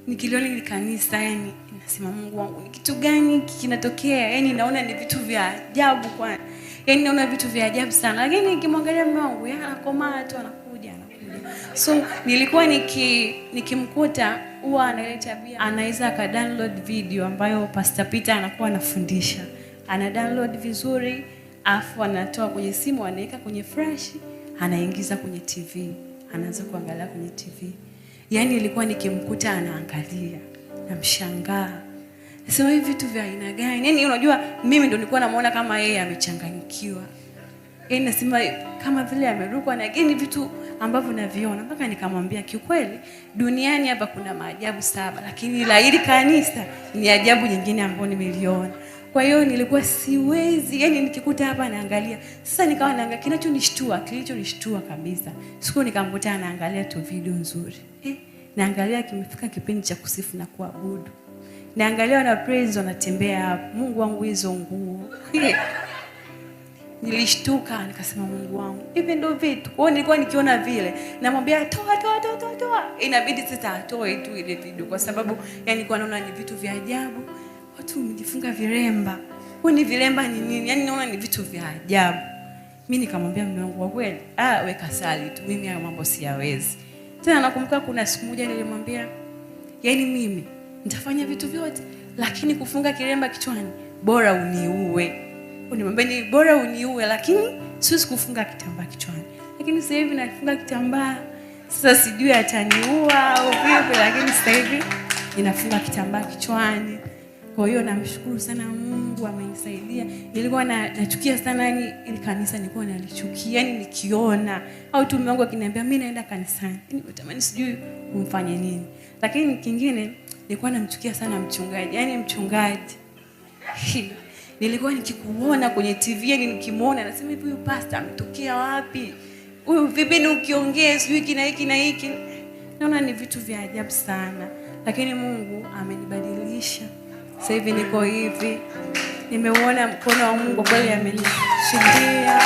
Nikiliona hili kanisa, yani nasema Mungu wangu, ni kitu gani hiki kinatokea? Yani naona ni vitu vya ajabu kwa, yani naona vitu vya ajabu sana. Lakini nikimwangalia mume wangu, yeye anakomaa tu, anakuja anakuja. So nilikuwa nikimkuta huwa ana ile tabia, anaweza aka download video ambayo Pastor Peter anakuwa anafundisha, ana download vizuri, afu anatoa kwenye simu, anaweka kwenye flash, anaingiza kwenye TV, anaanza kuangalia kwenye TV. Yaani ilikuwa nikimkuta anaangalia, namshangaa. Nasema hivi vitu vya aina gani? Yaani unajua mimi ndo nilikuwa namuona kama yeye amechanganyikiwa. Yaani nasema kama vile amerukwa na, yaani vitu ambavyo naviona, mpaka nikamwambia kiukweli duniani hapa kuna maajabu 7, lakini la hili kanisa ni ajabu nyingine ambayo nimeliona. Kwa hiyo nilikuwa siwezi, yani nikikuta hapa naangalia. Sasa nikawa naangalia, kilichonishtua kabisa, siku nikamkuta anaangalia tu video nzuri. Naangalia kimefika kipindi cha kusifu na kuabudu. Naangalia wana praise wanatembea hapo. Mungu wangu, hizo nguo. Nilishtuka nikasema Mungu wangu, hivi ndio vitu. Kwa hiyo nilikuwa nikiona vile, namwambia toa toa toa toa toa. Inabidi sasa atoe tu ile video kwa sababu yani nilikuwa naona ni vitu vya ajabu. Watu wamejifunga viremba. Huo ni viremba ni nini? Yaani naona ni vitu vya ajabu. Mimi nikamwambia mume wangu, kwa kweli, weka sali tu. Mimi hayo mambo siyawezi. Tena nakumbuka kuna siku moja nilimwambia, yaani mimi nitafanya vitu vyote lakini kufunga kiremba kichwani bora uniue. Unimwambia ni bora uniue lakini siwezi kufunga kitambaa kichwani. Lakini sasa hivi nafunga kitambaa. Sasa sijui ataniua au vipi, lakini sasa hivi ninafunga kitambaa kichwani. Kwa hiyo namshukuru sana Mungu amenisaidia. Nilikuwa nachukia sana, yani ile kanisa nilikuwa nalichukia, yani nikiona au tu mume wangu akiniambia mimi naenda kanisani, yani natamani sijui kumfanye nini. Lakini kingine nilikuwa namchukia sana mchungaji, yani mchungaji. Nilikuwa nikikuona kwenye TV, yani nikimuona nasema hivi, huyu pastor ametokea wapi? Huyu vipi ni ukiongea sijui kina hiki na hiki. Naona ni vitu vya ajabu sana. Lakini Mungu amenibadilisha. Sasa hivi niko hivi. Nimeuona mkono wa Mungu kweli amenishindia.